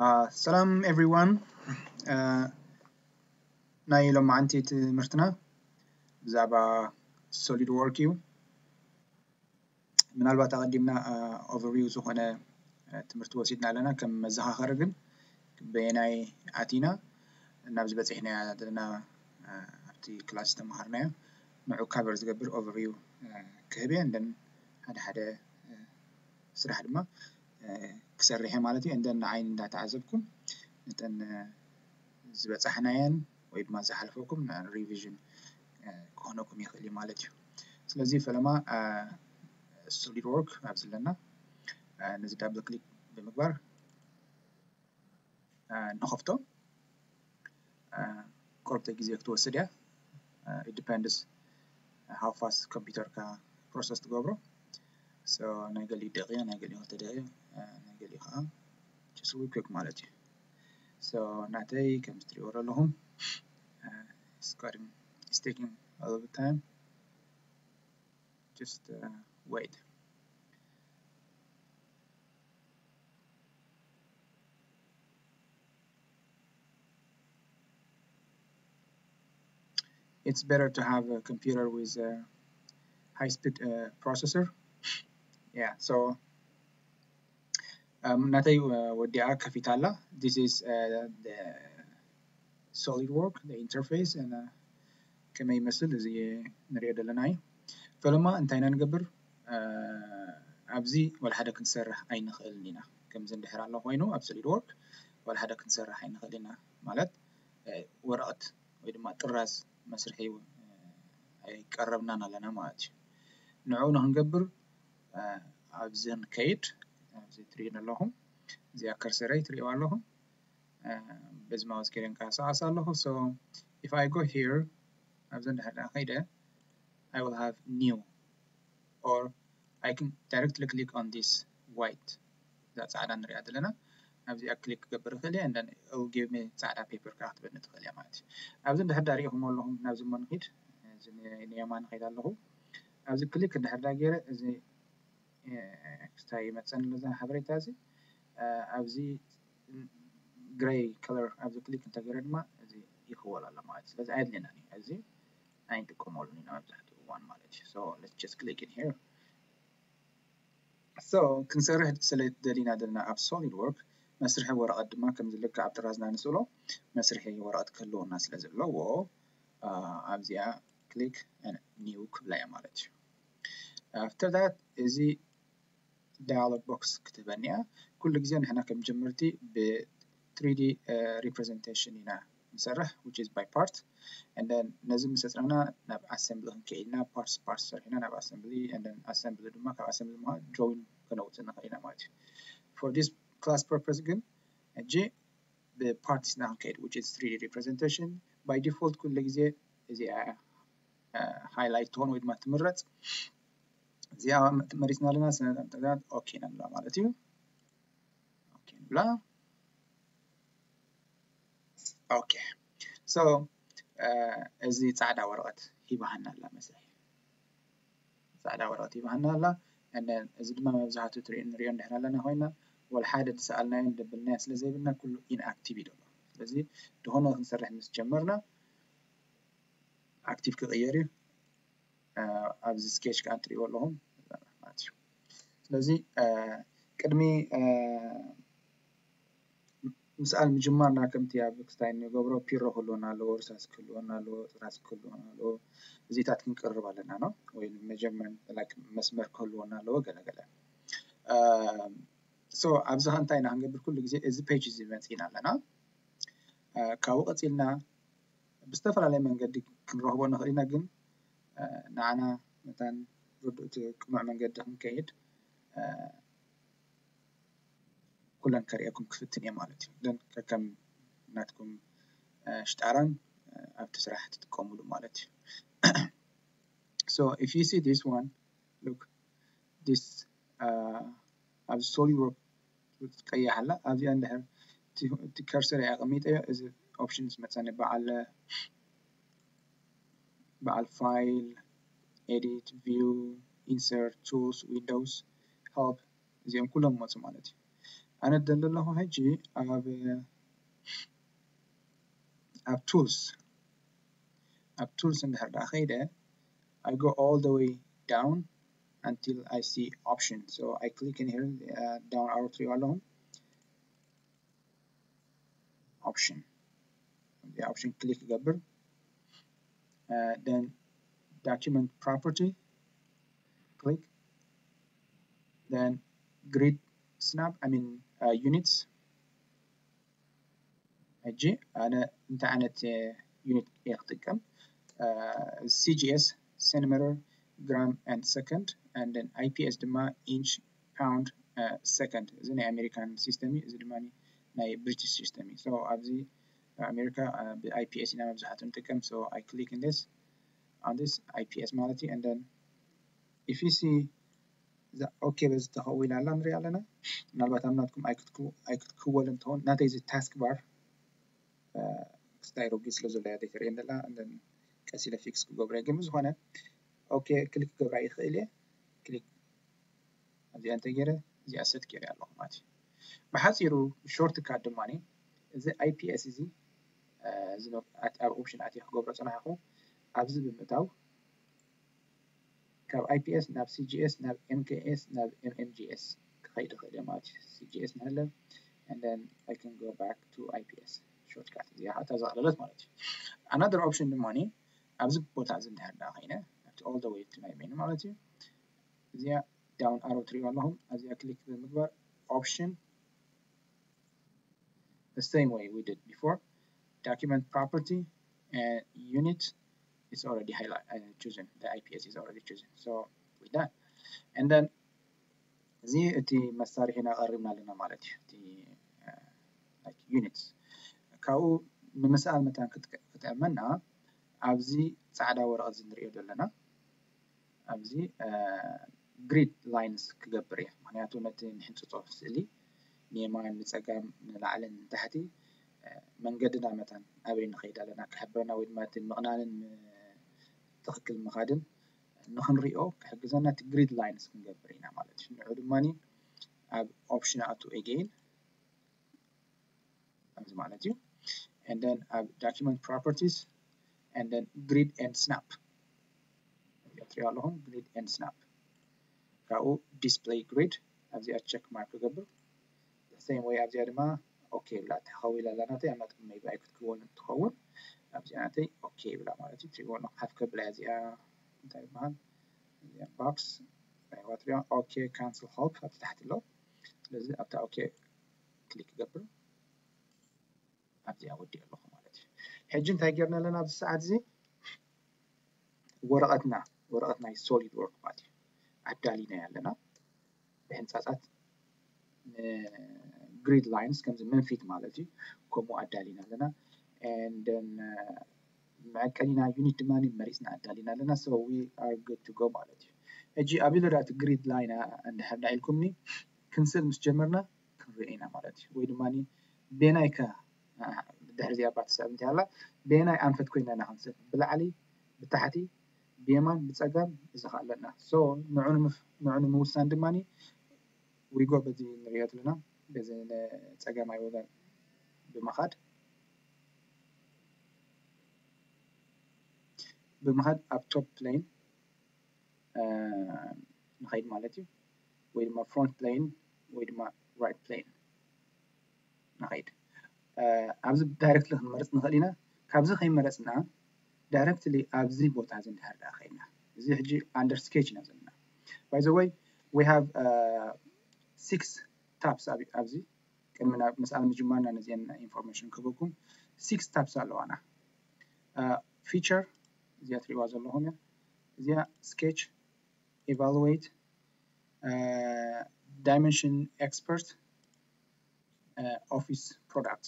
Uh, ሰላም everyone. Uh, ናይ ሎማዓንቲ ትምህርትና ብዛዕባ ሶሊድ ወርክ እዩ። ምናልባት ኣቐዲምና ኦቨርቪው ዝኾነ ትምህርቲ ወሲድና ኣለና። ከም መዘኻኸሪ ግን በየናይ ኣቲና ናብ ዝበፅሕናያ ዘለና ኣብቲ ክላስ ዝተምሃርናዮ ንዑ ካቨር ዝገብር ኦቨርቪው ክህብ እየ። እንደን ሓደ ሓደ ስራሕ ድማ ክሰርሕ እየ ማለት እዩ። እንደን ንዓይ እንዳተዓዘብኩም ነተን ዝበፃሕናየን ወይ ድማ ዝሓለፈኩም ሪቪዥን ክኾነኩም ይኽእል እዩ ማለት እዩ። ስለዚ ፈለማ ሶሊድ ወርክ ኣብዚ ኣለና። ነዚ ዳብል ክሊክ ብምግባር ንኸፍቶ። ቁርብተ ግዜ ክትወስድ እያ። It depends how fast ኮምፒውተርካ ፕሮሰስ ትገብሮ። So ናይ ገሊኡ ደቂቕ፣ ናይ ገሊኡ ክልተ ደቂቕ፣ ናይ ገሊኡ ከዓ just real quick ማለት እዩ። So ናተይ ከም ትሪእዎ ዘለኹም it's quite it's taking a little bit time. Just uh, wait. It's better to have a computer with a high speed uh, processor. Yeah, so um, ናተይ ወዲኣ ከፊታ ኣላ። This is uh, the solid work, the interface and uh, ከመይ ይመስል እዚ ንሪኦ ዘለና እዩ። ፈለማ እንታይ ኢና ንገብር? ኣብዚ ወላ ሓደ ክንሰርሕ ኣይንኽእልን ኢና። ከምዚ እንድሕር ኣሎ ኮይኑ ኣብ ሶሊድ ወርክ ወላ ሓደ ክንሰርሕ ኣይንኽእል ኢና ማለት ወረቐት ወይ ድማ ጥራዝ መስርሒ ኣይቀረብናን ኣለና ማለት እዩ። ንዕኡ ንክንገብር ኣብዚ ንከይድ፣ ኣብዚ ትሪእን ኣለኹም፣ እዚኣ ከርሰረይ ትሪእዋ ኣለኹም። በዚ ማውስ ገይረ እንቀሳቀስ ኣለኹ። So if I go here ኣብዚ እንድሕር ከይደ I will have new or I can directly click on this white እዛ ጻዕዳ ንሪኣ ዘለና ኣብዚኣ ክሊክ ክገብር ይኽእል እየ። And then it will give me ጻዕዳ ፔፐር ከዓ ክትበኒ ትኽእል እያ ማለት እዩ። ኣብዚ እንድሕር ዳ ሪኢኹም ኣለኹም ናብዚ እሞ ንኺድ። እዚ ንየማን ኸይድ ኣለኹ። ኣብዚ ክሊክ እንድሕር ዳ ገይረ እዚ ክስታይ ይመፀኒ ኣሎ እዚ ሓበሬታ እዚ ኣብዚ ግሬይ ከለር ኣብዚ ክሊክ እንተገይረ ድማ እዚ ይኽወል ኣሎ ማለት እዩ። ስለዚ ኣየድልየናን እዩ። እዚ ኣይንጥቀመሉን ኢና መብዛሕትኡ እዋን ማለት እዩ። So let's just click in here። So ክንሰርሕ ስለ ደሊና ዘለና ኣብ ሶሊድ ወርክ መስርሒ ወረቐት ድማ ከም ዝልክዕ ኣብ ጥራዝና ንስእሎ መስርሒ ወረቐት ክህልወና ስለ ዘለዎ ኣብዚኣ ክሊክ ኒው ክብላ እያ ማለት እዩ። After that እዚ ዳያሎግ ቦክስ ክትህበኒ እያ። ኩሉ ግዜ ንሕና ከም ጀመርቲ ብ three D representation ኢና ንሰርሕ which is by part and then ነዚ ምስ ኣፅረና ናብ ኣሰምብሊ ክንከይድ ኢና። ፓርትስ ፓርትስ ሰሪሕና ናብ ኣሰምብሊ and then ኣሰምብሊ ድማ ካብ ኣሰምብሊ ድማ ድሮዊን ከነውፅእ ንኽእል ኢና ማለት እዩ። For this class purpose ግን ሕጂ ብ parts ኢና ክንከይድ which is three D representation። By default ኩሉ ግዜ እዚኣ ሃይላይት ትኾን ወይ ድማ ትምረፅ። እዚኣ መሪፅና ኣለና። ስለዚ ኦኬ ንብላ ማለት እዩ። ኦኬ ንብላ። ኦኬ so እዚ ፃዕዳ ወረቐት ሂባሃና ኣላ መስርሒ ፃዕዳ ወረቐት ሂባሃና ኣላ። And then እዚ ድማ መብዛሕትኡ ትሪኦ ንሪኦ እንድሕር ኣለና ኮይና ወላ ሓደ ዝሰኣልናዮን ደበልናዮ ስለ ዘይብልና ኩሉ ኢንኣክቲቭ እዩ ዘሎ። ስለዚ ዝኾነ ክንሰርሕ ምስ ጀመርና ኣክቲቭ ክቕየር እዩ። ኣብዚ ስኬች ከዓ ትሪእዎ ኣለኹም ማለት እዩ። ስለዚ ቅድሚ ምስኣል ምጅማርና ከምቲ ኣብ ክስታይ እንገብሮ ፒሮ ክህልወና ኣለዎ፣ እርሳስ ክህልወና ኣለዎ፣ ጥራዝ ክህልወና ኣለዎ። እዚታት ክንቅርብ ኣለና ነው ወይ መጀመር መስመር ክህልወና ኣለዎ ገለገለ። So ኣብዚ ከ እንታይ ኢና ክንገብር? ኩሉ ግዜ እዚ ፔጅ እዚ መፂና ኣለና። ካብኡ ቀፂልና ብዝተፈላለየ መንገዲ ክንረኽቦ ንኽእል ኢና፣ ግን ንዓና መታን ርዱእ እቲ ቅኑዕ መንገዲ ክንከይድ ኩለን ከርእየኩም ክፍትን እየ ማለት እዩ። ግን ከከም ናትኩም ሽጣራን ኣብቲ ስራሕ ትጥቀሙሉ ማለት እዩ። So if you see this one, look, this uh, ኣብዚ ሶሊድ ወርክ ቀያሕ ኣላ። ኣብዚኣ እንድሕር እቲ ከርሰር ኣቐሚጠዮ እዚ ኦፕሽንስ መፀኒ በዓል በዓል ፋይል፣ ኤዲት፣ ቪው፣ ኢንሰርት፣ ቱልስ፣ ዊንዶውስ፣ ሄልፕ እዚኦም ኩሎም መፁ ማለት እዩ። ኣነ ደሊ ኣለኹ ሕጂ ኣብ ኣብ tools ኣብ tools እንድሕር ደኣ ከይደ I go all the way down until I see option, so I click in here, uh, down arrow three ኣለኹም option option click ይገብር. Uh, then document property click, then grid snap, I mean, uh, units. ሕጂ ኣነ እንታይ ዓይነት unit እየ ክጥቀም? CGS፣ centimeter፣ gram and second, and then IPS ድማ inch, pound፣ second። እዚ ናይ ኣሜሪካን system እዩ፣ እዚ ድማ ናይ ብሪቲሽ system እዩ። So ኣብዚ ኣሜሪካ ብ IPS ኢና መብዛሕትኡ ንጥቀም። So I click in this on this IPS ማለት እዩ። And then if you see እዛ okay በዚ ተኸዊላ ኣላ ንሪኣ ኣለና። ምናልባት ኣብ ናትኩም ኣይክትክወል እንትኸውን ናተይ እዚ task bar ክስታይ ረጒድ ስለ ዘሎ እያ ዘይተርእየን ዘላ። ቀስ ኢለ fix ክገብሮ እየ። ግን ብዝኾነ okay click ክገብራ ይኽእል እየ። Click ኣብዚኣ እንተገይረ እዚኣ set ገይረ ኣለኹ ማለት እዩ። ብሓፂሩ shortcut ድማ እዚ IPS እዚ ኣብ option ኣትየ ክገብሮ ፅናሕኹ ኣብዚ ብምእታው ካብ IPS ናብ CGS ናብ MKS ናብ MMGS ክኸይድ ይኽእል እየ ማለት እዩ። CGS ንሃለ and then I can go back to IPS shortcut እዚኣ እታ ዘቕለለት ማለት እዩ። Another option ድማ ኣብዚ ቦታ እዚ እንድሕር ደኣ ኮይነ ኣብቲ all the way to ናይ main ማለት እዩ። እዚኣ down arrow ትሪእዋ ኣለኹም። ኣብዚኣ click ብምግባር option the same way we did before, document property and unit is already highlight, uh, chosen. The IPS is already chosen. So with that, and then እዚ እቲ መሳርሒና ቀሪብና ኣለና ማለት እዩ። እቲ units ካብኡ ንምስኣል መታን ክትእመና ኣብዚ ፃዕዳ ወረቐት እዚ ንሪኦ ዘለና ኣብዚ grid lines ክገብር እየ። ምክንያቱ ነቲ ንሕንፅፆ ስእሊ ንየማን ንፀጋም ንላዕልን ንታሕቲ መንገድና መታን ኣበይ ንኸይድ ኣለና ክሕብረና ወይ ድማ እቲ ምቕናንን ትኽክል ምኻድን ንኽንሪኦ ክሕግዘና እቲ grid lines ክንገብር ኢና ማለት እዩ። ንዑ ድማ ኣብ option ኣቱ again ኣብዚ ማለት እዩ። And then ኣብ document properties and then grid and snap እዚኣ ትሪኦ ኣለኹም grid and snap ካብኡ display grid ኣብዚኣ check mark ክገብር same way ኣብዚኣ ድማ okay ብላ ተኸዊላ ኣላ ናተይ ኣብ ናትኩም maybe ኣይክትክወልን ትኸውን ኣብዚኣ ናተይ okay ብላ ማለት እዩ። ትሪእዎ ኣለኹም ሓፍ ከብላ እዚኣ እንታይ ይበሃል እዚኣ box okay cancel help ኣብቲ ታሕቲ ኣሎ። ስለዚ ኣብታ okay click ክገብር ኣብዚኣ ወዲእ ኣለኹ ማለት እዩ። ሕጂ እንታይ ጌርና ኣለና ኣብዚ ሰዓት እዚ ወረቐትና ወረቐት ናይ solid work ማለት እዩ ኣዳሊና ኣለና ብሕንፃፃት grid lines ከምዚ መንፊት ማለት እዩ ከምኡ ኣዳሊና ኣለና። And then መዐቀኒና unit ድማ መሪፅና ኣዳሊና ኣለና። So we are good to go ማለት እዩ። ሕጂ ኣብ ኢሎ ዳቲ grid line እንድሕር ዳ ኢልኩምኒ ክንስእል ምስ ጀመርና ክንርኢ ኢና ማለት እዩ። ወይ ድማ ቤናይ ከ ድሕሪ እዚኣ ባት ሰብ እንታይ ኣላ ቤናይ ኣንፈት ኮይና ኢና ክንስእል ብላዕሊ ብታሕቲ ብየማን ብፀጋም እዚ ከ ኣለና። So ንዑ ንምውሳን ድማ we go በዚ ንሪኦ ዘለና በዚ ንፀጋማይ ወገን ብምኻድ ብምኻድ ኣብ top plane ንኸይድ ማለት እዩ። ወይ ድማ front plane ወይ ድማ right plane ንኸይድ ኣብዚ directly ክንመርፅ ንኽእል ኢና። ካብዚ ከይመረፅና directly ኣብዚ ቦታ እዚ እንድሕር ደኣ ከይድና እዚ ሕጂ under sketch ኢና ዘለና። By the way we have six tabs ኣብዚ ቅድሚ ናብ ምስኣል ምጅማርና ነዚአን information ክህበኩም six tabs ኣለዋና። Feature እዚኣ ትሪእዋ ዘለኹም እያ። እዚኣ sketch፣ evaluate፣ dimension expert፣ office product።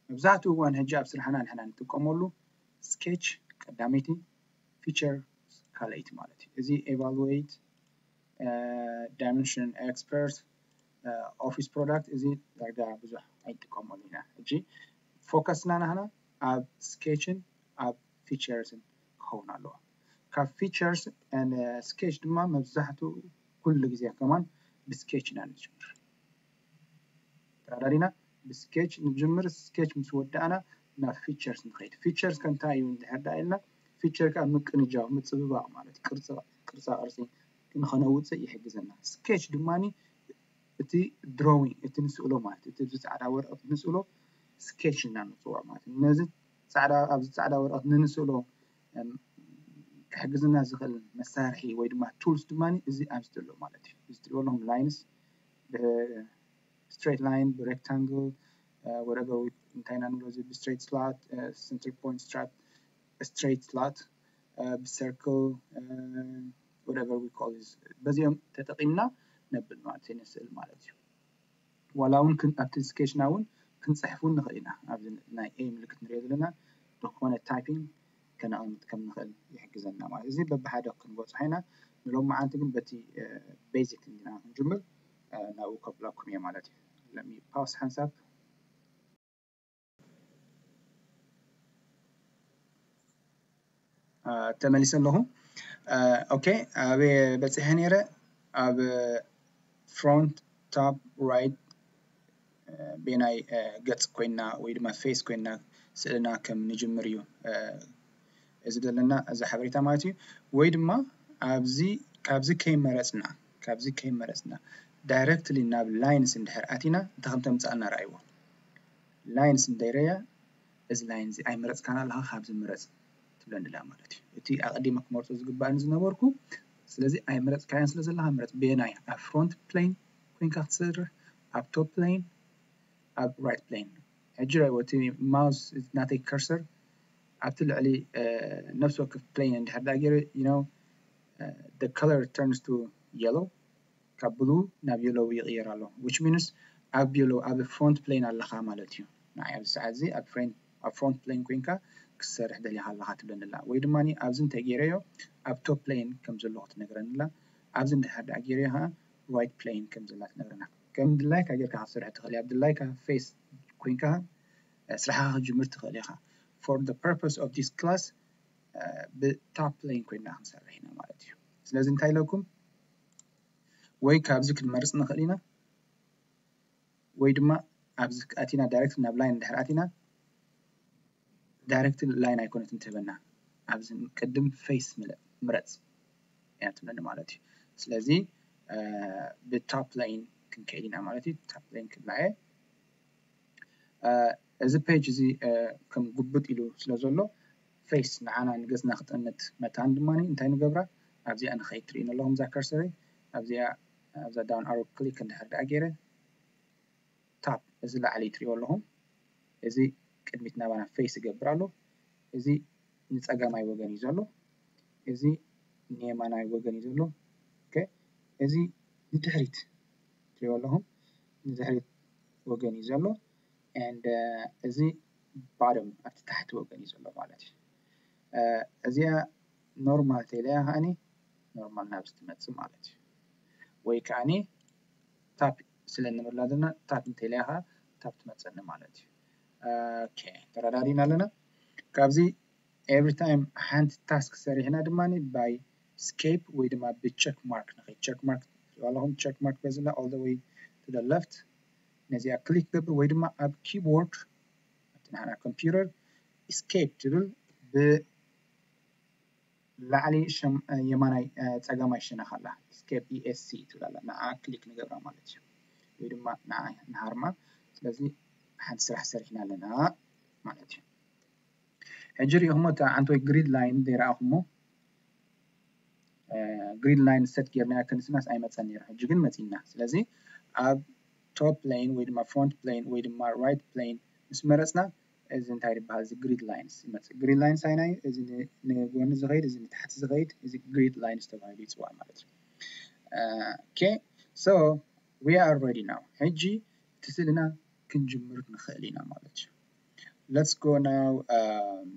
መብዛሕትኡ እዋን ሕጂ ኣብ ስራሕና ንሕና ንጥቀመሉ sketch ቀዳመይቲ፣ feature ካልኣይቲ ማለት እዩ። እዚ evaluate፣ dimension expert፣ office product እዚ ዳርጋ ብዙሕ ኣይንጥቀመሉ ኢና። ሕጂ focus ና ናህና ኣብ sketch ን ኣብ features ን ክኸውን ኣለዎ። ካብ features and sketch ድማ መብዛሕትኡ ኩሉ ግዜ ከማን ብ sketch ኢና ንጅምር። ተረዳዲና? ብስኬች ንጅምር። ስኬች ምስ ወዳእና ናብ ፊቸርስ ንኸይድ። ፊቸርስ ከ እንታይ እዩ እንድሕር ደኣ ኢልና፣ ፊቸር ከኣ ምቅንጃው፣ ምጽብባቕ ማለት እዩ። ቅርጻ ቅርጻ ቅርጺ ንኸነውጽእ ይሕግዘና። ስኬች ድማኒ እቲ ድሮዊንግ፣ እቲ ንስእሎ ማለት እዩ። እቲ ኣብዚ ጻዕዳ ወረቐት ንስእሎ ስኬች ኢና ንጽውዖ ማለት እዩ። ነዚ ጻዕዳ፣ ኣብዚ ጻዕዳ ወረቐት ንንስእሎ፣ እም፣ ክሕግዝና ዝኽእል መሳርሒ ወይ ድማ ቱልስ ድማኒ እዚ ኣብዚ ዘሎ ማለት እዩ። እዚ ትሪእዎ ኣለኹም ላይንስ፣ ብ ስትሬት ላይን፣ ብሬክታንግል፣ whatever we፣ እንታይ ኢና ንብሎ እዚ፣ ብስትሬት ስላት፣ center point straight፣ straight slat፣ ብሰርክል፣ whatever we call this፣ በዚኦም ተጠቂምና ነብል ማለት እዩ፣ ንስእል ማለት እዩ። ዋላ እውን ክን-፣ ኣብቲ ስኬችና እውን ክንጽሕፍ እውን ንኽእል ኢና። ኣብዚ ናይ ኤ ምልክት ንሪኦ ዘለና ዝኾነ ታይፒንግ ከነቐምጥ ከም ንኽእል ይሕግዘና ማለት እዩ። እዚ በብሓደ ክንበጽሖ ኢና። ንሎሚ መዓልቲ ግን በቲ ቤዚክ እንዲና ክንጅምር፣ እ፣ ናብኡ ከብለኩም እየ ማለት እዩ። Let me pause ሓንሳብ። እ፣ ተመሊሰ ኣለኹ። እ፣ ኦኬ፣ ኣበይ በጺሐ ነይረ? ኣብ ፍሮንት፣ ታፕ፣ ራይት፣ እ፣ ቤናይ፣ እ፣ ገጽ ኮይና ወይ ድማ ፌስ ኮይና ስእልና ከም ንጅምር እዩ፣ እ፣ እዚ ዘለና፣ እዚ ሓበሬታ ማለት እዩ። ወይ ድማ ኣብዚ፣ ካብዚ ከይመረጽና፣ ካብዚ ከይመረጽና ዳይረክትሊ ናብ ላይንስ እንድሕር ኣቲና እንታይ ከም ተምጽኣልና ረኣይዎ። ላይንስ እንተይረያ፣ እዚ ላይን እዚ ኣይመረጽካን ኣለኻ፣ ካብዚ ምረጽ ትብለኒ ኣላ ማለት እዩ። እቲ ኣቐዲመ ክመርጾ ዝግባእኒ ዝነበርኩ፣ ስለዚ ኣይመረጽካዮን ስለ ዘለኻ ምረጽ። በየናይ? ኣብ ፍሮንት ፕሌን ኮይንካ ክትሰርሕ፣ ኣብ ቶፕ ፕሌን፣ ኣብ ራይት ፕሌን። ሕጂ ርኣይዎ፣ እቲ ማውስ ናተይ ከርሰር ኣብቲ ልዕሊ፣ እ፣ ነፍሲ ወከፍ ፕሌን እንድሕር ደኣ ገይረ፣ you know፣ እ፣ the color turns to yellow፣ ካብ ብሉ ናብ የሎው ይቕየር ኣሎ። Which means ኣብ የሎው፣ ኣብ ፍሮንት ፕሌን ኣለኻ ማለት እዩ። ንዓይ ኣብዚ ሰዓት እዚ ኣብ ፍሬን-፣ ኣብ ፍሮንት ፕሌን ኮይንካ ክትሰርሕ ደሊኻ ኣለኻ ትብለኒ ኣላ። ወይ ድማ ኣብዚ እንተይ ገይረዮ ኣብ ቶፕ ፕሌን ከም ዘለኹ ትነግረኒ ኣላ። ኣብዚ እንድሕር ደኣ ገይረዮ ከዓ ራይት ፕሌን ከም ዘላ ትነግረና። ከም ድላይካ ጌርካ ክትሰርሕ ትኽእል እያ። ኣብ ድላይካ ፌስ ኮይንካ ስራሕኻ ክትጅምር ትኽእል ኢኻ። For the purpose of this class፣ እ፣ ብታፕ ፕሌን ኮይና ክንሰርሕ ኢና ማለት እዩ። ስለዚ እንታይ ኢለኩም? ወይ ካብዚ ክንመርጽ ንኽእል ኢና፣ ወይ ድማ ኣብዚ ኣቲና ዳይሬክት ናብ ላይን እንድሕር ኣቲና፣ ዳይሬክት ላይን ኣይኮነትን ትህበና። ኣብዚ ቅድም ፌስ ምለ-፣ ምረጽ እያ ትብለኒ ማለት እዩ። ስለዚ፣ እ፣ ብታፕ ላይን ክንከይድ ኢና ማለት እዩ። ታፕ ላይን ክብላ እየ። እ፣ እዚ ፔጅ እዚ፣ እ፣ ከም ጉብጥ ኢሉ ስለ ዘሎ፣ ፌስ ንዓና ንገጽና ክጠምት መታን ድማ እንታይ ንገብራ? ኣብዚኣ ንኸይድ ትርእዩኒ ኣለኹም፣ እዛ ከርሰረይ ኣብዚኣ፣ ኣብዛ ዳውን ኣሮ ክሊክ እንድሕር ደኣ ገይረ፣ ታፕ፣ እዚ ላዕሊ ትርእይዎ ኣለኹም፣ እዚ ቅድሚት ናባና ፌስ ይገብር ኣሎ። እዚ ንጸጋማይ ወገን እዩ ዘሎ፣ እዚ ንየማናይ ወገን እዩ ዘሎ። ኦኬ፣ እዚ ንድሕሪት ትርእይዎ ኣለኹም፣ ንድሕሪት ወገን እዩ ዘሎ። And፣ እ፣ እዚ ባደም ኣብቲ ታሕቲ ወገን እዩ ዘሎ ማለት እዩ። እ፣ እዚኣ ኖርማል ተይለያ ከዓኒ ኖርማል ናብዚ ትመጽእ ማለት እዩ። ወይ ከዓኒ ታፕ ስለ እንብላ ዘለና ታፕ እንተይለያ ከዓ ታፕ ትመጸኒ ማለት እዩ። ኦኬ፣ ተረዳዲና ኣለና። ካብዚ ኤቭሪ ታይም ሓንቲ ታስክ ሰሪሕና ድማ ባይ ስኬፕ ወይ ድማ ብቸክ ማርክ ንኸይድ። ቸክ ማርክ ትሪእዋ ኣለኹም፣ ቸክ ማርክ በዚ ኣላ all the way to the left። ነዚኣ ክሊክ ገብር ወይ ድማ ኣብ ኪቦርድ ኣብቲ ንሕና ኮምፒውተር ኢስኬፕ ትብል ብላዕሊ ሸም-፣ የማናይ፣ እ፣ ጸጋማይ ሸነኽ ኣላ። ኢስኬፕ፣ ኢ ኤስ ሲ ትብል ኣላ። ንዓ ክሊክ ንገብራ ማለት እዩ። ወይ ድማ ንዓ ንሃርማ። ስለዚ ሓንቲ ስራሕ ሰሪሕና ኣለና ማለት እዩ። ሕጂ ሪኢኹሞ እታ ዓንተወይ ግሪድ ላይን ዘይረኣኹሞ፣ እ፣ ግሪድ ላይን ሰት ጌርናዮ ክንስናስ ኣይመጸን ነይሩ። ሕጂ ግን መጺና። ስለዚ ኣብ ቶፕ ፕሌን ወይ ድማ ፍሮንት ፕሌን ወይ ድማ ራይት ፕሌን ምስ መረጽና፣ እዚ እንታይ ይበሃል? እዚ ግሪድ ላይንስ ይመጽእ። ግሪድ ላይንስ ኣይናይ፣ እዚ ን-፣ ንጎኒ ዝኸይድ፣ እዚ ንታሕቲ ዝኸይድ፣ እዚ ግሪድ ላይንስ ተባሂሉ ይጽዋዕ ማለት እዩ። እ፣ ኦኬ፣ so we are ready now። ሕጂ እቲ ስእልና ክንጅምር ንኽእል ኢና ማለት እዩ። Let's go now፣ um፣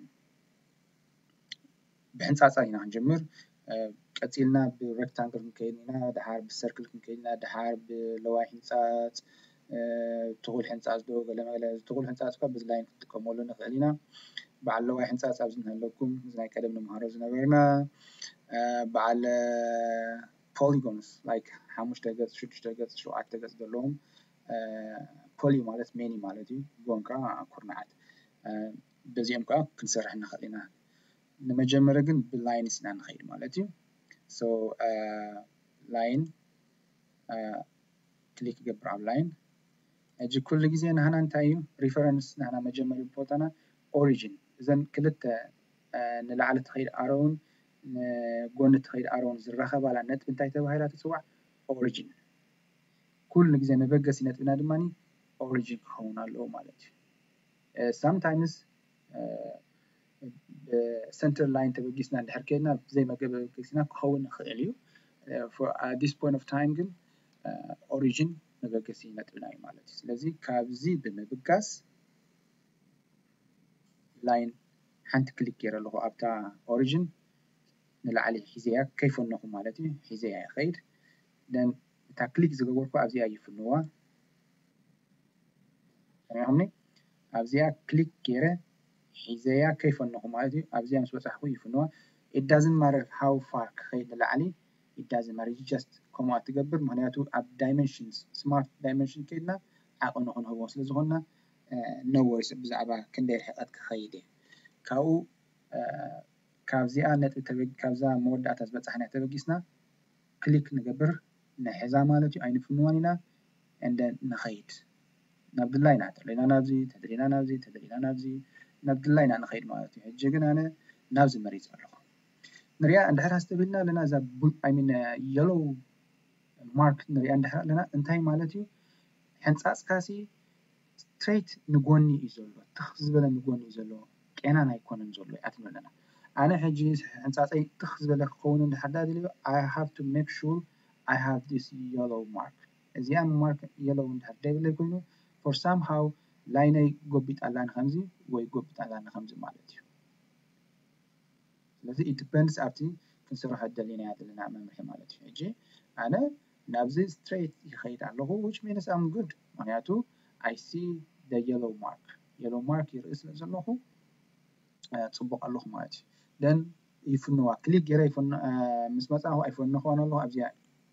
ብሕንጻጻ ኢና ክንጅምር። እ፣ ቀጺልና ብሬክታንግል ክንከይድ ኢና፣ ደሓር ብሰርክል ክንከይድ ኢና፣ ደሓር ብለዋይ ሕንጻጽ፣ እ፣ ትኹል ሕንጻጽ ዶ ገለ መለ። እዚ ትኹል ሕንጻጽ እኳ በዚ ላይን ክንጥቀመሉ ንኽእል ኢና። በዓል ለዋይ ሕንጻጽ ኣብዚ እንሃለኩም፣ እዚ ናይ ቀደም ንመሃሮ ዝነበርና፣ እ፣ በዓል ፖሊጎንስ፣ ላይክ፣ ሓሙሽተ ገጽ፣ ሽዱሽተ ገጽ፣ ሸውዓተ ገጽ ዘለዎም፣ እ፣ poly ማለት many ማለት እዩ። ጎን ከዓ ኩርናዓት። በዚኦም ከዓ ክንሰርሕ ንኽእል ኢና። ንመጀመርያ ግን ብ lines ኢና ንኸይድ ማለት እዩ። So line click ገብር ኣብ line። ሕጂ ኩሉ ግዜ ናህና እንታይ እዩ reference፣ ናህና መጀመሪ ቦታና origin። እዘን ክልተ ንላዕሊ ትኸይድ ኣሮውን ንጎኒ ትኸይድ ኣሮውን ዝራኸባላ ነጥቢ እንታይ ተባሂላ ትፅዋዕ? Origin። ኩሉ ግዜ መበገሲ ነጥብና ድማ origin ክኸውን ኣለዎ ማለት እዩ። Sometimes center line ተበጊስና እንድሕር ከይድና ብዘይ መበገሲና ክኸውን ይኽእል እዩ። At this point of time ግን origin መበገሲ ነጥብና እዩ ማለት እዩ። ስለዚ ካብዚ ብምብጋስ line ሓንቲ click ገይረ ኣለኹ ኣብታ origin ንላዕሊ ሒዘያ ከይፈነኹ ማለት እዩ። ሒዘያ ይኸይድ። Then እታ click ዝገበርኩ ኣብዚኣ ይፍንዋ። ሰሚዕኹምኒ? ኣብዚኣ click ገይረ ሒዘያ ከይፈነኹ ማለት እዩ። ኣብዚኣ ምስ በፃሕኩ ይፍንዋ። It doesn't matter how far ክኸይድ ንላዕሊ፣ it doesn't matter፣ just ከምኡ ትገብር። ምክንያቱ ኣብ dimensions፣ smart dimension ከይድና ዓቐኑ ክንህቦ ስለ ዝኾንና፣ no worries ብዛዕባ ክንደይ ርሕቀት ክኸይድ እየ። ካብኡ ካብዚኣ ነጥቢ ተበጊ-፣ ካብዛ መወዳእታ ዝበፃሕና ተበጊስና click ንገብር፣ ንሕዛ ማለት እዩ፣ ኣይንፍንዋን ኢና። And then ንኸይድ ናብ ድላይና፣ ተደሊና ናብዚ፣ ተደሊና ናብዚ፣ ተደሊና ናብዚ፣ ናብ ድላይና ንኸይድ ማለት እዩ። ሕጂ ግን ኣነ ናብዚ መሪፅ ኣለኹ። ንሪኣ እንድሕር ኣስተብሂልና ኣለና፣ እዛ I mean yellow mark ንሪኣ እንድሕር ኣለና እንታይ ማለት እዩ? ሕንፃፅካሲ straight ንጎኒ እዩ ዘሎ፣ ትኽ ዝበለ ንጎኒ እዩ ዘሎ፣ ቄናን ኣይኮነን ዘሎ እያ ትብለና። ኣነ ሕጂ ሕንፃፀይ ትኽ ዝበለ ክኸውን እንድሕር ዳ ደልዮ I have to make sure I have this yellow mark። እዚኣ mark yellow እንድሕር ደይብለይ ኮይኑ for somehow ላይነይ ጎቢጣላ ንከምዚ ወይ ጎቢጣላ ንከምዚ ማለት እዩ። ስለዚ it depends ኣብቲ ክንሰርሖ ደሊናዮ ዘለና መምርሒ ማለት እዩ። ሕጂ ኣነ ናብዚ straight ይኸይድ ኣለኹ which means I'm good፣ ምክንያቱ I see the yellow mark፣ yellow mark ይርኢ ስለ ዘለኹ ፅቡቕ ኣለኹ ማለት እዩ። Then ይፍንዋ click ገይረ ምስ መፃኹ ኣይፈነኽዋን ኣለኹ ኣብዚኣ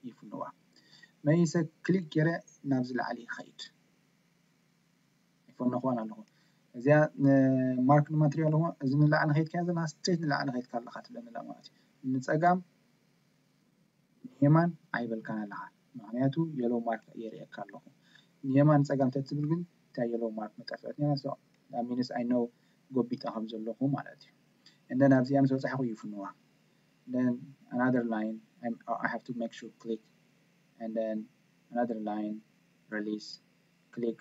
ይፍንዋ መይሰ click ገይረ ናብዚ ላዕሊ ይኸይድ ኣይፈነኽዋን ኣለኹ። እዚኣ mark ድማ ትሪኦ ኣለኹ። እዚ ንላዕሊ ንኸይድካ ዘለና straight ንላዕሊ ንኸይድካ ኣለኻ ትብለኒ ኣላ ማለት እዩ። ንፀጋም ንየማን ኣይበልካን ኣለኻ፣ ምክንያቱ yellow mark የርእየካ ኣለኹ። ንየማን ንፀጋም ተትብል ግን እታ yellow mark ምጠፍአት ነይራ። So that means I know ጎቢጠ ከም ዘለኹ ማለት እዩ። And then ኣብዚኣ ምስ በፃሕኹ ይፍንዋ። Then another line, I have to make sure click and then another line, release, click፣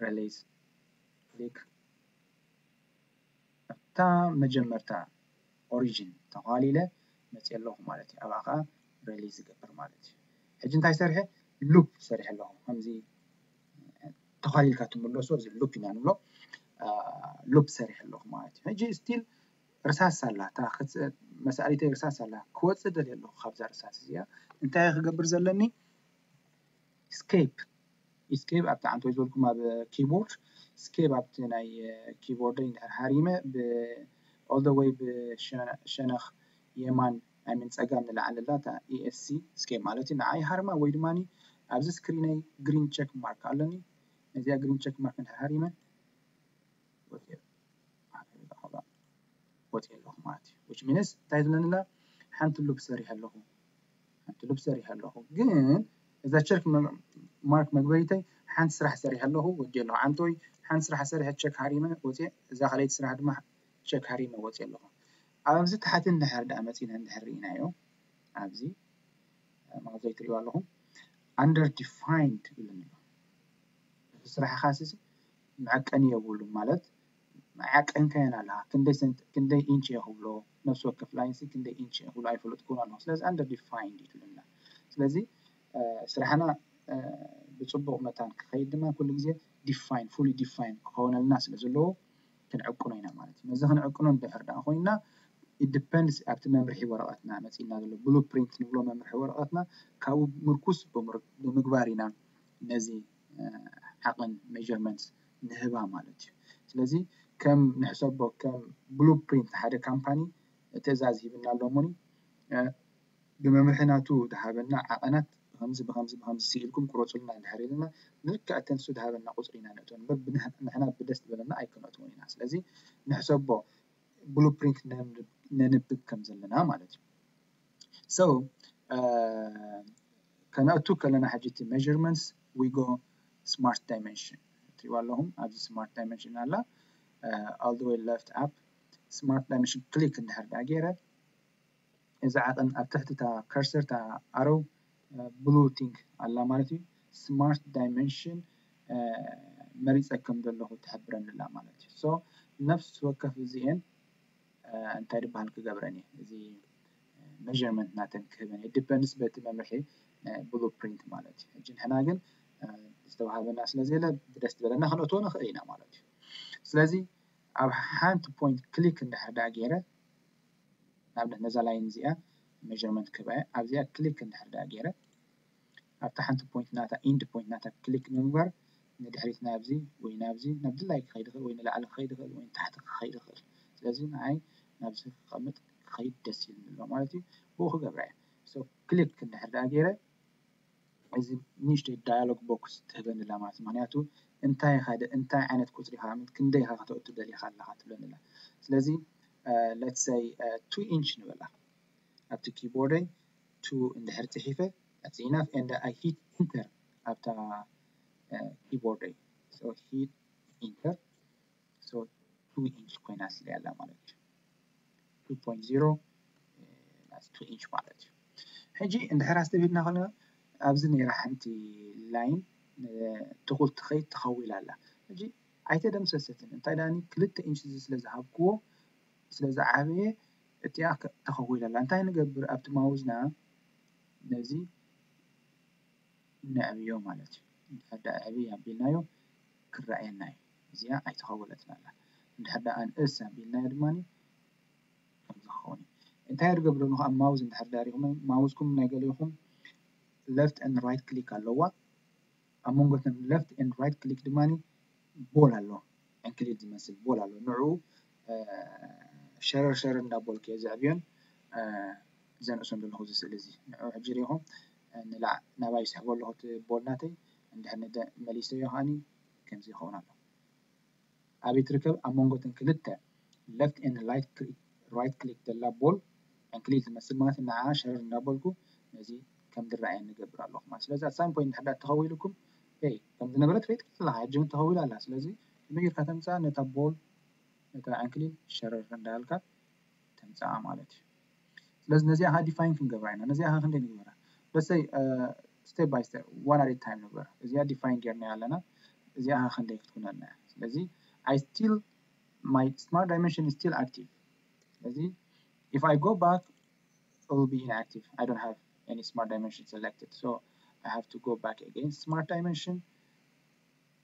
release፣ click። ኣብታ መጀመርታ origin ተዃሊለ መፅእ ኣለኹ ማለት እዩ። ኣብኣ ከዓ release ዝገብር ማለት እዩ። ሕጂ እንታይ ሰሪሐ? Loop ሰሪሐ ኣለኹ። ከምዚ ተዃሊልካ ትምለሶ እዚ loop ኢና ንብሎ። Loop ሰሪሐ ኣለኹ ማለት እዩ። ሕጂ still ርሳስ ኣላ፣ እታ መሳእሊተይ ርሳስ ኣላ። ክወፅእ ደልየ ኣለኹ ካብዛ ርሳስ እዚኣ። እንታይ ክገብር ዘለኒ? Escape፣ escape ኣብቲ ዓንቶ ዝበልኩም ኣብ keyboard፣ escape ኣብቲ ናይ keyboard ይ እንድሕር ሃሪመ ብ all the way ብሸነኽ የማን I mean ፀጋም ንላዕሊ ኣላ እታ E S C escape ማለት እዩ። ንዓይ ሃርማ ወይ ድማ ኣብዚ screen ይ green check mark ኣለኒ። ነዚኣ green check mark እንድሕር ሃሪመ ወፂኡ ኣለኹ ማለት እዩ። Which means እንታይ ትብለኒ ኣላ? ሓንቲ loop ሰሪሐ ኣለኹ፣ ሓንቲ loop ሰሪሐ ኣለኹ። ግን እዛ check mark መግበሪተይ ሓንቲ ስራሕ ሰሪሐ ኣለኹ ወዲእ ኣለኹ። ዓንቶይ ሓንቲ ስራሕ ሰሪሐ check ሃሪመ ወፂአ፣ እዛ ካልኣይቲ ስራሕ ድማ check ሃሪመ ወፂአ ኣለኹ። ኣብዚ ታሕቲ እንድሕር ደኣ መፂና እንድሕር ርኢናዮ ኣብዚ ማውዘይ ትሪእዋ ኣለኹም under defined ይብለኒ ኣሎ። እዚ ስራሕኻ ሲ መዐቀኒ የብሉን ማለት መዓቀንካየን ኣለኻ። ክንደይ ኢንች እየ ክብሎ፣ ነፍሲ ወከፍ ላይን ሲ ክንደይ ኢንች እየ ክብሎ ኣይፈለጥኩን ኣለኹ። ስለዚ under defined እዩ ትብለና። ስለዚ ስራሕና ብፅቡቕ መታን ክኸይድ ድማ ኩሉ ግዜ define fully define ክኸውነልና ስለ ዘለዎ ክንዕቅኖ ኢና ማለት እዩ። ነዚ ክንዕቅኖ እንድሕር ደኣ ኮይንና it depends ኣብቲ መምርሒ ወረቐትና መፂእና ዘሎ blueprint ንብሎ መምርሒ ወረቐትና ካብኡ ምርኩስ ብምግባር ኢና ነዚ ዓቕን measurements ንህባ ማለት እዩ። ስለዚ ከም ንሕሰቦ ከም blueprint ሓደ ካምፓኒ ትእዛዝ ሂብና ኣሎ እሞኒ ብመምርሒ ናቱ ዝሃበና ዓቐናት ብኸምዚ ብኸምዚ ብኸምዚ ስኢልኩም ቁረፁልና እንድሕር ኢልና፣ ንልክዕ እተን እሱ ዝሃበና ቁፅሪ ኢና ነእትወን እምበር፣ ብንሕ- ንሕና ብደስ ዝበለና ኣይክነእትዎን ኢና። ስለዚ ንሕሰቦ፣ ብሉፕሪንት ነንብ- ነንብብ ከም ዘለና ማለት እዩ። So ከነእቱ ከለና፣ ሕጂ እቲ measurements we go smart dimension፣ ትሪእዋ ኣለኹም። ኣብዚ smart dimension ኣላ፣ all the way left up። Smart dimension ክሊክ እንድሕር ደኣ ገይረ፣ እዚ ዓቐን ኣብ ትሕቲ እታ ከርሰር፣ እታ ኣሮ ብሉ ቲንግ ኣላ ማለት እዩ። Smart dimension መሪፀ ከም ዘለኹ ትሕብረኒ ኣላ ማለት እዩ። So ነፍሲ ወከፍ እዚኤን እንታይ ድበሃል ክገብረን እየ፣ እዚ measurement ናተን ክህበን እየ። Depends በቲ መምርሒ ብሉፕሪንት ማለት እዩ። ሕጂ ንሕና ግን ዝተዋሃበና ስለ ዘየለ፣ ብደስ ዝበለና ክነእትዎ ንኽእል ኢና ማለት እዩ። ስለዚ ኣብ ሓንቲ ፖይንት ክሊክ እንድሕር ደኣ ገይረ፣ ንኣብነት ነዛ ላይን እዚኣ measurement ክህባ እየ። ኣብዚኣ ክሊክ እንድሕር ደኣ ገይረ፣ ኣብታ ሓንቲ ፖይንት ናታ፣ ኢንድ ፖይንት ናታ ክሊክ ንምግባር፣ ንድሕሪት ናብዚ ወይ ናብዚ፣ ናብ ድላይ ክኸይድ ይኽእል፣ ወይ ንላዕሊ ክኸይድ ይኽእል፣ ወይ ንታሕቲ ክኸይድ ይኽእል። ስለዚ ንዓይ ናብዚ ክቐምጥ፣ ክኸይድ ደስ ይብል ኣሎ ማለት እዩ። ብኡ ክገብራ እየ። So ክሊክ እንድሕር ደኣ ገይረ፣ እዚ ንእሽተይ ዳያሎግ ቦክስ ትህበኒ ኣላ ማለት እዩ። ምኽንያቱ እንታይ ኢኻ ደ-፣ እንታይ ዓይነት ቁፅሪ ኢኻ፣ ክንደይ ኢኻ ከተእቱ ደሊኻ ኣለኻ ትብለኒ ኣላ። ስለዚ let's say two inch ንበላ። ኣብቲ ኪቦርደይ two እንድሕር ፅሒፈ፣ that's enough, and I hit enter ኣብታ ኪቦርደይ። So hit enter። So two inch ኮይና ስለ ያላ ማለት እዩ። Two point zero፣ that's two inch ማለት እዩ። ሕጂ እንድሕር ኣስተብሂልና ከለና፣ ኣብዚ ነይራ ሓንቲ ላይን ትኹል ትኸይድ ተኸዊላ ኣላ። ሕጂ ኣይተደምሰሰትን። እንታይ ዳኒ፣ ክልተ ኢንች እዚ ስለ ዝሃብክዎ፣ ስለ ዝዓበየ፣ እቲኣ ከ-፣ ተኸዊላ ኣላ። እንታይ ንገብር? ኣብቲ ማውዝና ነዚ ነዕብዮ ማለት እዩ። እንድሕር ደኣ ዕብይ ኣቢልናዮ፣ ክረኣየና እዩ። እዚኣ ኣይተኸወለትን ኣላ። እንድሕር ደኣ ኣንእስ ኣቢልናዮ ድማ ከምዚ ክኸውን እዩ። እንታይ እየ ዝገብር ኣለኹ? ኣብ ማውዝ እንድሕር ደኣ ሪኹም፣ ማውዝኩም ናይ ገሊኹም left and right click ኣለዋ። ኣብ መንጎ እተን left and right click ድማ ቦል ኣሎ፣ ዕንክሊል ዝመስል ቦል ኣሎ። ንዕኡ ሸረር ሸረር እንዳቦልኩ እየ ዘዕብዮን ዘንእሶን ዘለኹ እዚ ስእሊ እዚ። ንዕኡ ሕጂ ሪኢኹም ንላዕ ናባይ ይስሕቦ ኣለኹ እቲ ቦል ናተይ። እንድሕር ንደ-፣ መሊሰዮ ከዓኒ ከምዚ ይኸውን ኣሎ። ኣበይ ትርከብ? ኣብ መንጎ እተን ክልተ left and right click፣ right click ዘላ ቦል ዕንክሊል ትመስል ማለት ንዓ ሸረር እንዳበልኩ ነዚ ከም ዝረኣየኒ እገብር ኣለኹ ማለት። ስለዚ at some point እንድሕር ዳኣ ተኸዊሉኩም፣ ሄይ፣ ከም ዝነበረ ትሪኦ ኣለኻ፣ ሕጂ እውን ተኸዊላ ኣላ። ስለዚ ከመይ ጌርካ ተምፅኣ? ነታ ቦል፣ ነታ ዕንክሊል ሸረር እንዳበልካ ተምፅኣ ማለት እዩ። ስለዚ ነዚኣ ኸዓ ዲፋይን ክንገብራ ኢና። ነዚኣ ኸዓ ክንደይ ንግበራ? Let's say step by step, one at a time ንግበራ። እዚኣ ዲፋይን ጌርናያ ኣለና። እዚኣ ኸዓ ክንደይ ክትኩነልና እያ? ስለዚ I still, my smart dimension is still active። ስለዚ if I go back, it will be inactive. I don't have any smart dimension selected. So I have to go back again. Smart dimension,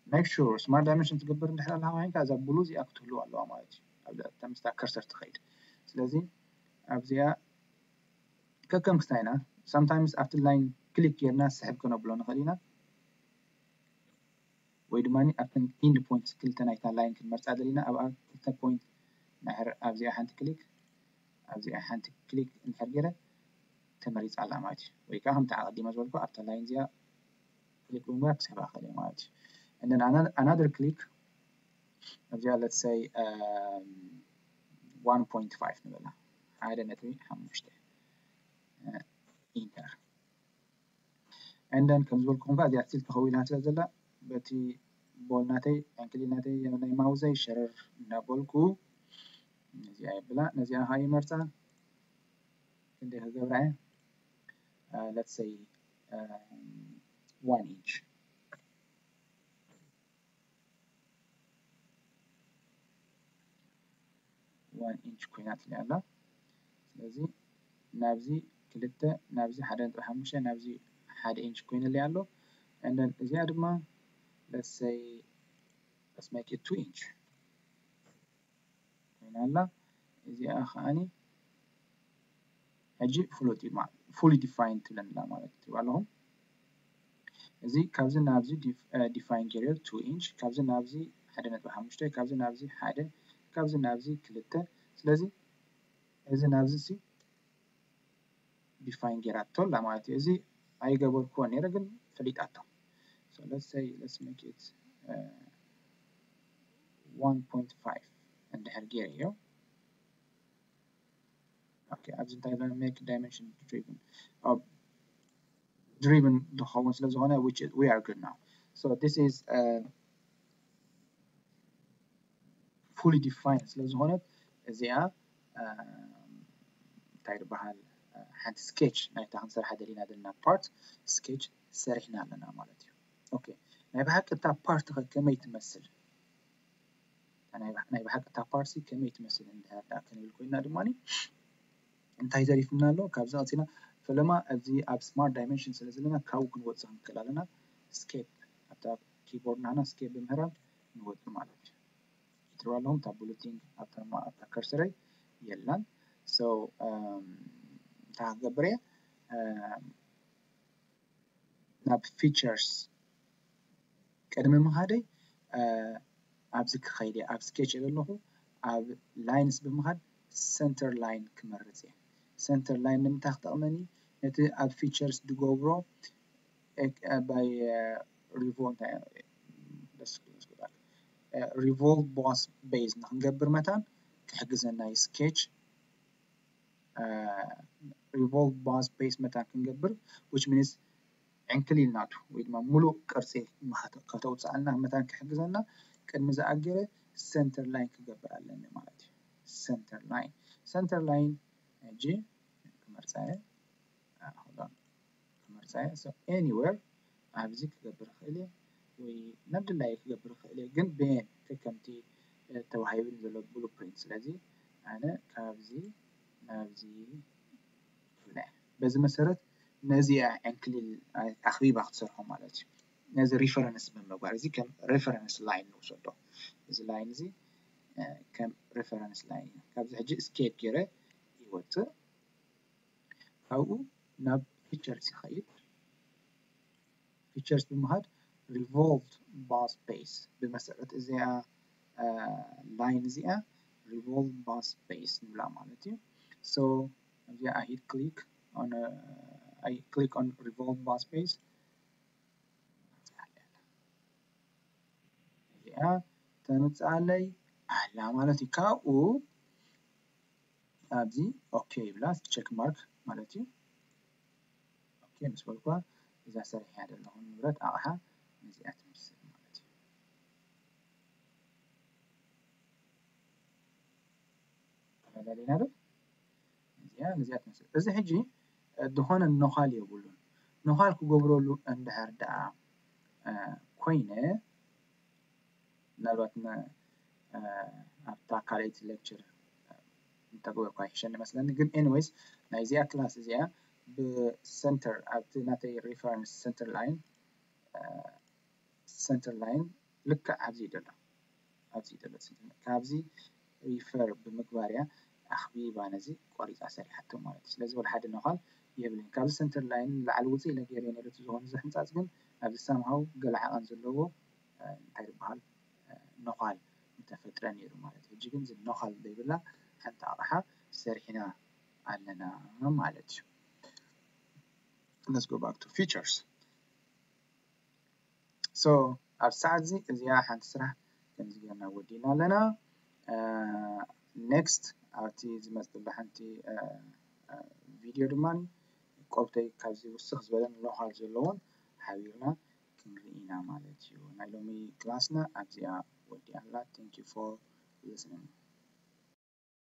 make sure smart dimension ትገብር እንድሕር ኣለኻ ኮይንካ፣ እዛ ብሉ እዚኣ ክትህልው ኣለዋ ማለት እዩ። ኣብዛ፣ ኣብታ ምስታ ከርሰር ትኸይድ። ስለዚ ኣብዚኣ ከከም ክስታይ ኢና፣ sometimes ኣብቲ ላይን ክሊክ ጌርና ስሕብ ከነብሎ ንኽእል ኢና። ወይ ድማ ኣብተን ኢንድ ፖይንትስ ክልተ ናይታ ላይን ክንመርፃ ደሊና፣ ኣብኣ ክልተ ፖይንት እንድሕር ኣብዚኣ ሓንቲ ክሊክ፣ ኣብዚኣ ሓንቲ ክሊክ እንድሕር ገይረ ተመሪፃ ኣላ ማለት እዩ። ወይ ከዓ ከምቲ ኣቐዲመ ዝበልኩ ኣብታ ላይን እዚኣ ክሊክ ብምግባር ክስሕባ እኽእል እየ ማለት እዩ። And then ano-, another click፣ ኣብዚኣ let's say one point five ንበላ፣ ሓደ ነጥቢ ሓሙሽተ፣ ኢንተር። And then ከም ዝበልኩኹም ከኣ እዚኣ ስቲል ተኸዊላ ስለ ዘላ፣ በቲ ቦል ናተይ፣ ዕንክሊል ናተይ፣ ናይ ማውዘይ ሸረር እንዳበልኩ ነዚኣ የብላ፣ ነዚኣ ኸኣ ይመርጻ። ክንደይ ክገብራ እየ? Uh, let's say, um, one inch። One inch ኮይናትለይ ኣላ። ስለዚ ናብዚ ክልተ፣ ናብዚ ሓደ ነጥቢ ሓሙሽተ፣ ናብዚ ሓደ ኢንች ኮይንለይ ኣሎ። And then እዚኣ ድማ let's say let's make it two inch ኮይና ኣላ። እዚኣ ከዓኒ ሕጂ ፍሉጥ እዩ ማ-፣ fully defined ትብለና ማለት እዩ። ትሪእዋ ኣለኹም። እዚ ካብዚ ናብዚ ዲፍ-፣ እ፣ ዲፋይን ገይረዮ two ኢንች፣ ካብዚ ናብዚ ሓደ ነጥቢ ሓሙሽተ፣ ካብዚ ናብዚ ሓደ፣ ካብዚ ናብዚ ክልተ። ስለዚ እዚ ናብዚ ሲ ዲፋይን ገይራቶ ኣላ ማለት እዩ። እዚ ኣይገበርኩዎ ነይረ፣ ግን ፈሊጣቶ። So let's say, let's make it uh, one point five እንድሕር ገይረዮ። Okay፣ ኣብዚ እንታይ ኢልና make dimension driven፣ uh, driven ዝኸውን ስለ ዝኾነ, which is, we are good now. So this is uh, fully defined ስለ ዝኾነት፣ እዚኣ እንታይ ዝበሃል ሓንቲ sketch ናይታ ክንሰርሓ ደሊና ዘለና part sketch ሰሪሕና ኣለና ማለት እዩ። Okay፣ ናይ ብሓቂ እታ part ከ ከመይ ትመስል? ናይ ብሓቂ እታ part ሲ ከመይ ትመስል እንድሕር ደኣ ክንብል ኮይና ድማ እንታይ ተሪፍና ኣሎ? ካብዚ ቀፂልና ፈለማ ኣብዚ ኣብ smart dimension ስለ ዘለና ካብኡ ክንወፅእ ክንክእል ኣለና። Escape፣ ኣብታ keyboard ናና escape ብምህራም ንወፅእ ማለት እዩ። ይትርዋ ኣለኹም እታ bulleting ኣብታ cursor ይ የላን። So እንታይ ክገብር እየ? ናብ features ቅድሚ ምኻደይ ኣብዚ ክኸይድ እየ። ኣብ sketch እየ ዘለኹ። ኣብ lines ብምኻድ center line ክመርፅ እየ። Center line ንምንታይ ክጠቕመኒ? ነቲ ኣብ features ዝገብሮ by revolve revolve boss base ንክንገብር መታን ክሕግዘና እዩ sketch። Revolve boss base መታን ክንገብር፣ which means ዕንክሊል ናቱ ወይ ድማ ሙሉእ ቅርፂ ከተውፅኣልና መታን ክሕግዘና ቅድሚ ዝኣገረ center line ክገብር ኣለኒ ማለት እዩ። Center line፣ center line ሕጂ ክመርፃ እየ። ክመርፃ እየ። So anywhere ኣብዚ ክገብር ይኽእል እየ ወይ ናብ ድላየ ክገብር ይኽእል እየ፣ ግን በየን ከከምቲ ተዋሂቡኒ ዘሎ blueprint። ስለዚ ኣነ ካብዚ ናብዚ ክብል እየ። በዚ መሰረት ነዚኣ ዕንክሊል ኣኽቢባ ክትሰርሖ ማለት እዩ። ነዚ reference ብምግባር እዚ ከም reference line ንውሰዶ። እዚ line እዚ ከም reference line እዩ። ካብዚ ሕጂ escape ገይረ ይወፅእ። ካብኡ ናብ features ይኸይድ። Features ብምኻድ revolve boss base ብመሰረት እዚኣ line እዚኣ revolve boss base ንብላ ማለት እዩ። So እዚኣ I hit click on I click on revolve boss base እዚኣ ተምፅኣለይ ኣላ ማለት እዩ። ካብኡ ኣብዚ okay ይብላ፣ check mark ማለት እዩ። Okay ምስ በልኳ እዛ ሰሪሐያ ዘለኹ ንብረት ኣቕሓ ነዚኣ ትመስል ማለት እዩ። ተረዳዲና ዶ? እዚኣ ነዚኣ ትመስል። እዚ ሕጂ ዝኾነ ነዃል የብሉን። ነዃል ክገብረሉ እንድሕር ደኣ ኮይነ ምናልባት ኣብታ ካልኣይቲ lecture እንተገበርኳ ይሕሸኒ መስለኒ። ግን anyways ናይዚኣ class እዚኣ ብ center ኣብቲ ናተይ reference center line center line ልክዕ ኣብዚ እዩ ዘሎ ኣብዚ እዩ ዘሎ ካብዚ refer ብምግባር እያ ኣኽቢባ ነዚ ቆሪፃ ሰሪሓቶ ማለት እዩ። ስለዚ ወላ ሓደ ነዃል የብልን። ካብዚ center line ንላዕሊ ውፅእ ኢለ ገይረ ነይረ እቲ ዝኾነ እዚ ሕንፃፅ ግን ኣብዚ somehow ገለ ዓቐን ዘለዎ እንታይ ዝበሃል ነዃል ምተፈጥረ ነይሩ ማለት እዩ። ሕጂ ግን እዚ ነዃል ዘይብላ ሓንቲ ኣቕሓ ሰሪሕና ኣለና ማለት እዩ። Let's go back to features። So ኣብ ሰዓት እዚ እዚኣ ሓንቲ ስራሕ ከምዚ ጌርና ወዲእና ኣለና። Next ኣብቲ ዝመፅእ ብሓንቲ video ድማ ቆብተይ ካብዚ ውስኽ ዝበለን ነዃል ዘለዎን ሓቢርና ክንርኢ ኢና ማለት እዩ። ናይ ሎሚ class ና ኣብዚኣ ወዲኣ ኣላ። Thank you for listening።